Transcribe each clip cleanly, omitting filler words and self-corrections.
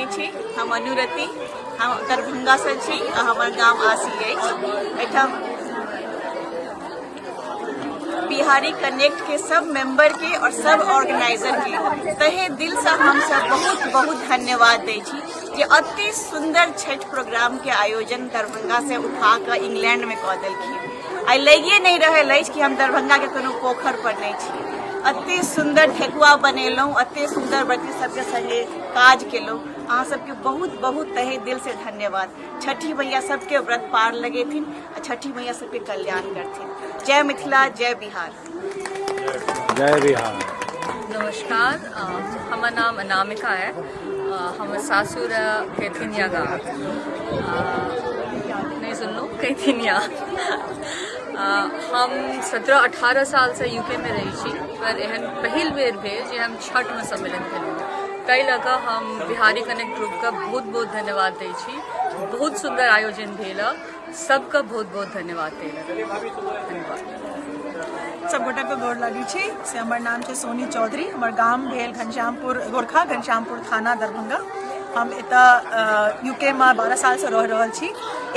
लागै छी। हम अनुरति, हम दरभंगासँ छी आ हमर गाम आसी अछि। एहिठाम बिहारी कनेक्ट के सब मेंबर के और सब ऑर्गेनाइजर के तहे दिल से हम सब बहुत बहुत धन्यवाद दै छी जे अति सुंदर छठ प्रोग्राम के आयोजन दरभंगा से उठा कऽ इंग्लैंड में कऽ देलखिन। आइ लगिए नहीं रहल अछि कि हम दरभंगा के कोनो पोखर पर नहीं छी। अति सुंदर ठेकुआ बनेलहुँ, अति सुंदर व्रती सबके संगे काज केलहुँ। अहाँ सबके बहुत बहुत तहे दिल से धन्यवाद। छठी मैया सबके व्रत पार लगेथिन आ छठी मैया सबके कल्याण करथिन। जय मिथिला, जय बिहार। जय बिहार। नमस्कार, हमर नाम अनामिका है। हमर सासुर कैथिनिया गाँव, नहीं सुनलहुँ, कैथिनिया। हम 17-18 सालसँ यूकेमे रहै छी, पर एहन पहिल बेर भेल जे हम छठमे सम्मिलित भेलहुँ। ताहि लऽ कऽ हम बिहारी कनेक्ट ग्रुपके बहुत बहुत धन्यवाद दै छी। बहुत सुन्दर आयोजन भेल, सबके बहुत बहुत धन्यवाद ताहि लऽ कऽ धन्यवाद। सब गोटाके गोर लगै छी। से हमर नाम छै सोनी चौधरी, हमर गाम भेल घनश्यामपुर गोरखा, घनश्यामपुर थाना, दरभंगा। हम एतऽ यूकेमे 12 सालसँ रहि रहल छी।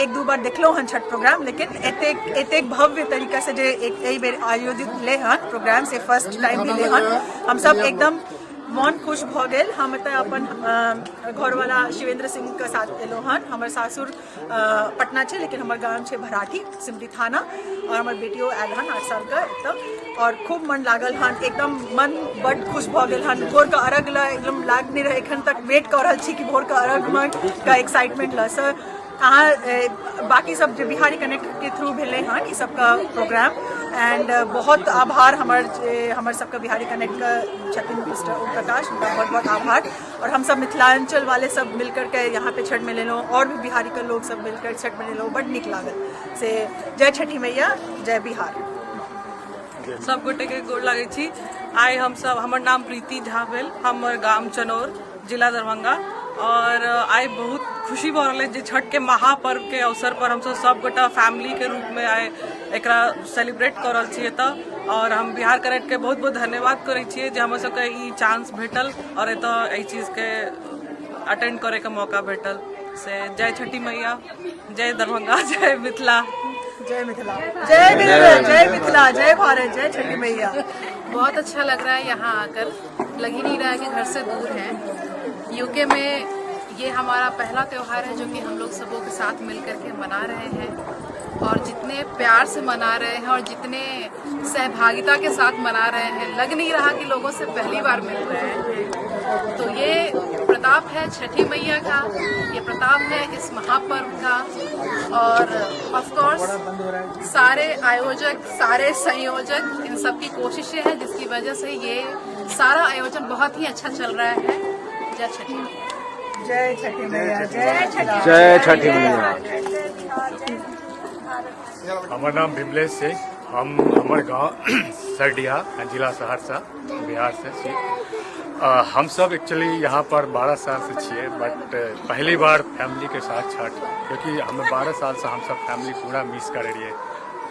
एक दू बार देखलहुँ हन छठ प्रोग्राम, लेकिन एतेक एतेक भव्य तरीकासँ जे एक एहि बेर आयोजित भेलै हन प्रोग्राम, से फर्स्ट टाइम भेलै हन। हमसब एकदम मन खुश भऽ गेल। हम एतऽ अपन घरवाला शिवेंद्र सिंहके साथ एलहुँ हन। हमर सासुर पटना छै, लेकिन हमर गाम छै भराठी, सिमरी थाना। और हमर बेटियो आयल हन 8 सालके एतऽ, और खूब मन लागल हन, एकदम मन बड खुश भऽ गेल हन। भोरके अर्घ लए एकदम लाग नहि रहै, एखन तक वेट कऽ रहल छी कि भोरके अर्घमे के एक्साइटमेंट लए। सर, अहाँ बाकी सब जे बिहारी कनेक्ट के थ्रू भेलै हन ई सबके प्रोग्राम, एंड बहुत आभार हमर जे हमर सबके बिहारी कनेक्ट के छथिन मिस्टर ओम प्रकाश, हुनका बहुत बहुत आभार। और हम सब मिथिलांचल वाले सब मिल करके यहाँ पे छठ मनेलहुँ, और भी बिहारी के लोग सब मिलकर छठ मनेलहुँ, बड नीक लागल। से जय छठी मैया, जय बिहार। सब गोटे के गोर लागै छी। आइ हम सब, हमर नाम प्रीति झा भेल, हमर गाम चनौर, जिला दरभंगा। और आइ बहुत खुशी भऽ रहल अछि जे छठ के महापर्व के अवसर पर हमसब सब गोटा फैमिली के रूप में आइ एकरा सेलिब्रेट कऽ रहल छी एतऽ। और हम बिहार कनेक्ट के बहुत बहुत धन्यवाद करै छियै जे हमर सबके ई चांस भेटल और एतऽ एहि चीज के अटेंड करे के मौका भेटल। से जय छठी मैया, जय दरभंगा, जय मिथिला। जय मिथिला, जय मिथिला, जय मिथिला, जय भारत, जय छठी मैया। बहुत अच्छा लग रहा है यहाँ आकर, लग ही नहीं रहा है कि घर से दूर हैं। यूके में ये हमारा पहला त्यौहार है जो कि हम लोग सबों के साथ मिल करके मना रहे हैं, और जितने प्यार से मना रहे हैं और जितने सहभागिता के साथ मना रहे हैं, लग नहीं रहा कि लोगों से पहली बार मिल रहे हैं। तो ये प्रताप है छठी मैया का, ये प्रताप है इस महापर्व का। और ऑफ कोर्स सारे आयोजक, सारे संयोजक, इन सब की कोशिशें हैं जिसकी वजह से ये सारा आयोजन बहुत ही अच्छा चल रहा है। जय छठी मैया। जय छठी मैया, जय छठी, जय छठी मैया। हमर नाम विमलेश छै। हम हमर गाँव सरडीहा, जिला सहरसा, बिहार से छी। हम सब एक्चुअली यहाँ पर 12 साल से छियै, बट पहली बार फैमिली के साथ छठ, क्योंकि हम 12 साल से हम सब फैमिली पूरा मिस करे रहिए,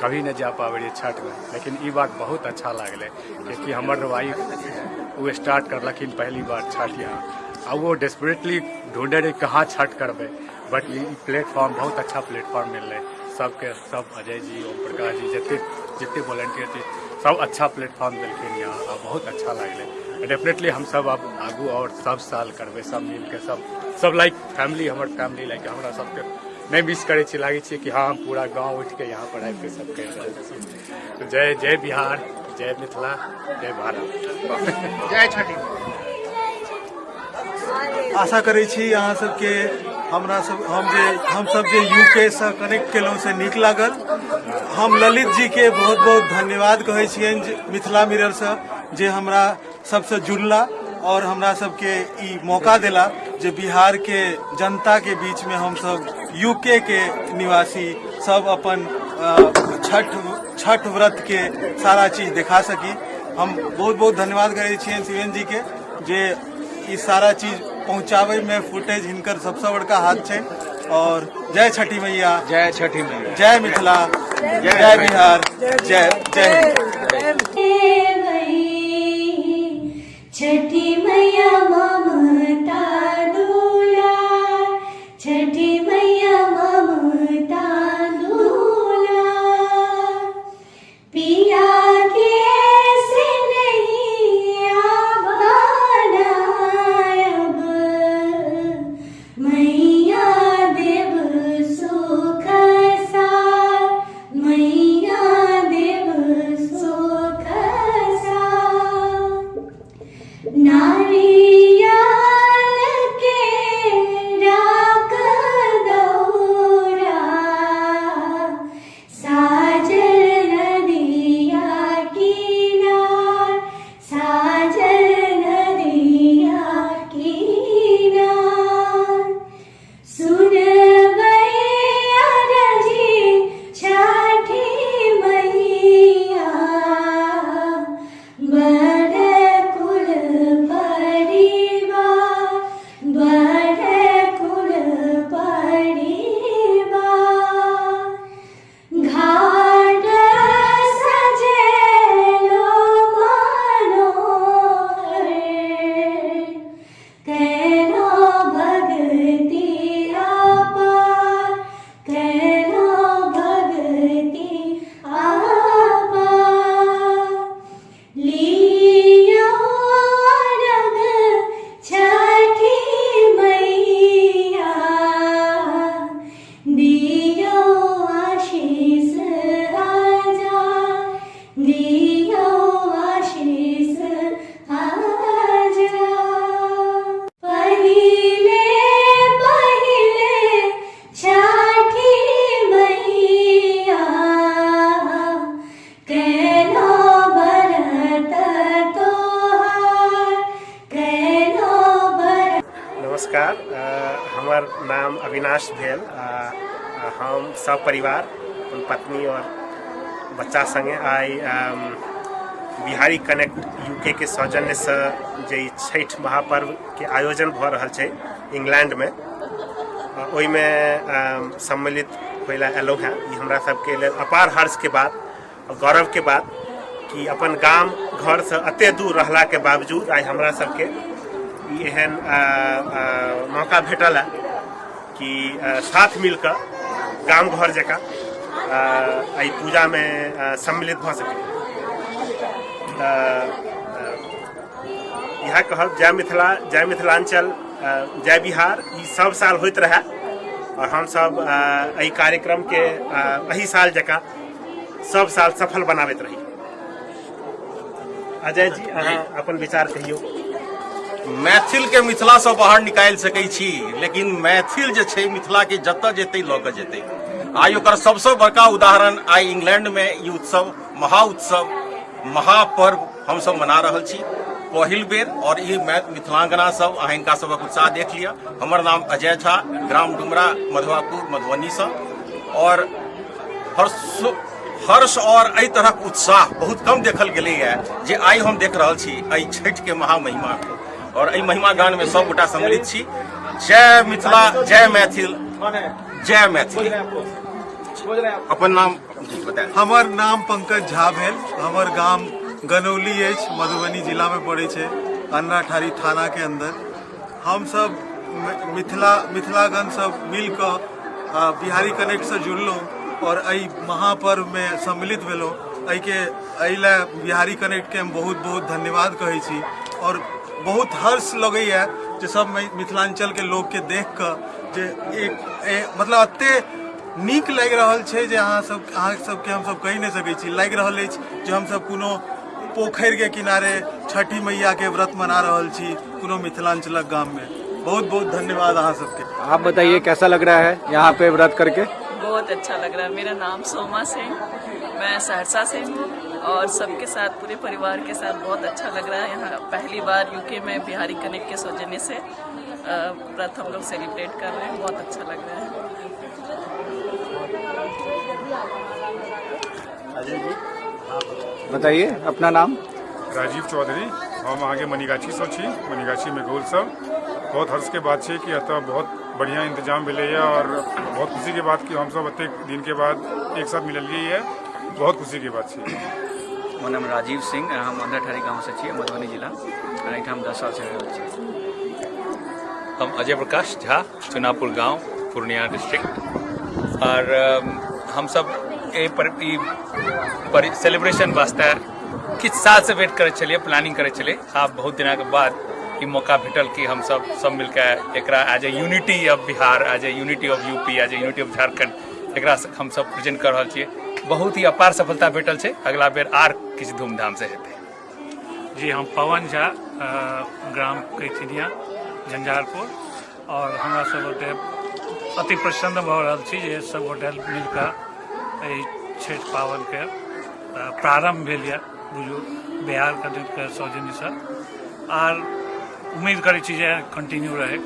कभी नहीं जा पावे रहिए छठ में। लेकिन ई बार बहुत अच्छा लागलै, क्योंकि हमर वाइफ वो स्टार्ट करलखिन पहली बार छठ यहाँ, आ वो डेस्परेटली ढूंढे रहे कहाँ छठ करबै, बट ई प्लेटफॉर्म बहुत अच्छा प्लेटफॉर्म मिललै सबके सब, अजय जी, ओम प्रकाश जी, जते जते वॉलेंटियर थे सब अच्छा प्लेटफॉर्म देलखिन यहाँ, आ बहुत अच्छा लागलै। डेफिनेटली हम सब अब आगू और सब साल करबै, सब मिलके, सब सब लाइक फैमिली, हमर फैमिली लाइक हमरा सबके नहि मिस करै छी, लागै छै कि हाँ, हम पूरा गाँव उठि के यहाँ पर आबि के सब करि रहल छी। तो जय जय बिहार, जय मिथिला, जय भारत, जय छठी। आशा करै छी अहाँ सबके हमरा सब हम जे हम सब जे यूके से कनेक्ट केलहुँ से नीक लागल। हम ललित जी के बहुत बहुत धन्यवाद कहै छियनि जे मिथिला मिरर से जे हमरा सबसे जुड़ला और हमरा सबके ई मौका देला जे बिहार के जनता के बीच में हम सब यूके के निवासी सब अपन छठ छठ व्रत के सारा चीज देखा सकी। हम बहुत बहुत धन्यवाद करै छियनि शिवेन जी के जे ई सारा चीज पहुंचाबै में फुटेज हिनकर सबसे बड़का हाथ छै। और जय छठी मैया, जय छठी मैया, जय मिथिला, जय बिहार, जय जय हिंद। छठी मैया ममता दुलार। ममता दुलार पिया के स्नेहिया बनायब मैया देव सुख सार मैया देव सुख सार नारियल के राख दौरा साजल नदिया किनार साजल नदिया किनार सुनबै अरजी छठी मैया बड़ कुल परिवार बड़ कुल परिवार घाट सजेलो मनोहर कैलो भगती अपार कैलो भगती अपार लियो रग छठी मैया दियो आशीष आजा दियो आशीष आजा पहिले पहिले छठी मैया कैलो बरत तोहार कैलो बरत नमस्कार, हमर नाम अविनाश भेल। हम सब परिवार अपन पत्नी और बच्चा संगे आइ बिहारी कनेक्ट यूके के सौजन्य से जे ई छठि महापर्व के आयोजन भऽ रहल छै इंग्लैंड में, ओहिमे सम्मिलित होय लए एलहुँ हेँ। ई हमरा सबके लेल अपार हर्ष के बात और गौरव के बात कि अपन गाम घर से एते दूर रहला के बावजूद आइ हमरा सबके ई एहन मौका भेटल है कि साथ मिलकर गाम घर जकाँ एहि पूजा में सम्मिलित भऽ सकी। तऽ इएह कहब, जय मिथिला, जय मिथिलांचल, जय बिहार। ई सब साल होइत रहए और हमसब एहि कार्यक्रम के एहि साल जकाँ सब साल सफल बनाबैत रही। अजय जी, अहाँ अपन विचार कहियौ। मैथिल के मिथिला से बाहर निकालि सकै छी, लेकिन मैथिल जे छै मिथिला के जतऽ जेतै लऽ कऽ जेतै। आइ ओकर सबसँ बड़का उदाहरण आइ इंग्लैंड में ई उत्सव, महा उत्सव, महापर्व हमसब मना रहल छी पहिल बेर। और ई मिथिलांगना सब, अहाँ हिनका सबक उत्साह देख लिअ। हमर नाम अजय झा, ग्राम डुमरा, मधुआपुर, मधुबनी सँ। और हर्ष और एहि तरहक उत्साह बहुत कम देखल गेलैए जे आइ हम देख रहल छी एहि छठि के महामहिमा। और एहि महिमा गान में सब गोटा सम्मिलित छी। जय मिथिला, जय मैथिल, जय मैथिली। अपन नाम जी बताएं। हमर नाम पंकज झा भेल। हमर गाम गनौली अछि, मधुबनी जिला में पड़ै छै, अन्नाठारी थाना के अंदर। हम सब मिथिलागण सब मिल कऽ बिहारी कनेक्ट से जुड़लहुँ और एहि महापर्व में सम्मिलित भेलहुँ। एहि लए बिहारी कनेक्ट के हम बहुत बहुत धन्यवाद कहै छी। और बहुत हर्ष लगैया जे सब मिथिलांचल के लोग के देख कऽ जे एक मतलब एते नीक लागि रहल छै जे अहाँ सबके हमसब कहि नहि सकै छी। लागि रहल अछि जे हमसब कोनो पोखरि के किनारे छठी मैया के व्रत मना रहल छी कोनो मिथिलांचलक गाम में। बहुत बहुत धन्यवाद अहाँ सबके। आप बताइए कैसा लग रहा है यहाँ पे व्रत करके? बहुत अच्छा लग रहा है। मेरा नाम सोमा सिंह, मैं सहरसा से हूँ और सबके साथ पूरे परिवार के साथ बहुत अच्छा लग रहा है। यहाँ पहली बार यूके में बिहारी कनेक्ट के सौजन्य से व्रत हम लोग सेलिब्रेट कर रहे हैं, बहुत अच्छा लग रहा है। बताइए अपना नाम। राजीव चौधरी, हम अहाँके मनीगाछी सँ छी, मनीगाछी में गोल सँ। बहुत हर्ष के बात छै कि एतऽ बहुत बढ़िया इंतजाम भेलैए और बहुत खुशी के बात कि हमसब एतेक दिन के बाद एक साथ मिललियै, बहुत खुशी के बात छै। हमर नाम राजीव सिंह, हम अंधरठारी गाँव से छियै, मधुबनी जिला, एहिठाम 10 साल से रहि रहल छी। हम अजय प्रकाश झा, चुनापुर गांव, पूर्णिया डिस्ट्रिक्ट। आओर हमसब एहि पर ई पर सेलिब्रेशन वास्ते किछु सालसँ वेट करै छलियै, प्लानिंग करै छलियै। आब बहुत दिनाके बाद ई मौका भेटल कि हमसब सब मिलके एकरा as a unity of Bihar, as a unity of UP, as a unity of Jharkhand एकरा हमसब प्रेजेंट कर रहल छियै। बहुत ही अपार सफलता भेटल छै। अगला बेर आर किछु धूमधामसँ हेतै। जी, हम पवन झा, ग्राम कैथिनिया, झंझारपुर। आओर हमरा सब गोटे अति प्रसन्न भऽ रहल छी जे सब गोटे मिल कऽ एहि छठि पाबनिके प्रारम्भ भेल यऽ, बुझू बिहार कनेक्टके सौजन्यसँ। आर उम्मीद करै छी जे कंटिन्यू रहै।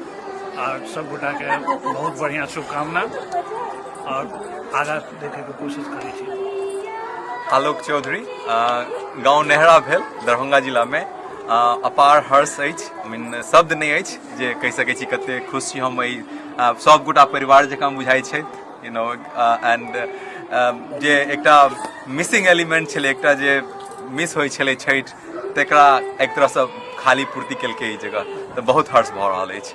आर सब गोटाके बहुत बढ़िआँ शुभकामना आओर आगाँ देखैके कोशिश करै छी। आलोक चौधरी, गाँव नेहरा भेल, दरभंगा जिलामे। अपार हर्ष अछि, I mean शब्द नहि अछि जे कहि सकै छी कते खुश छी हम। एहि सब गोटा परिवार जकाँ बुझाइ छै, यू नो एंड जे एकटा मिसिंग एलिमेंट छलै, एकटा जे मिस होइ छलै छठि, तकरा एक तरहसँ खाली पूर्ति केलकै ई जगह, तऽ बहुत हर्ष भऽ रहल अछि।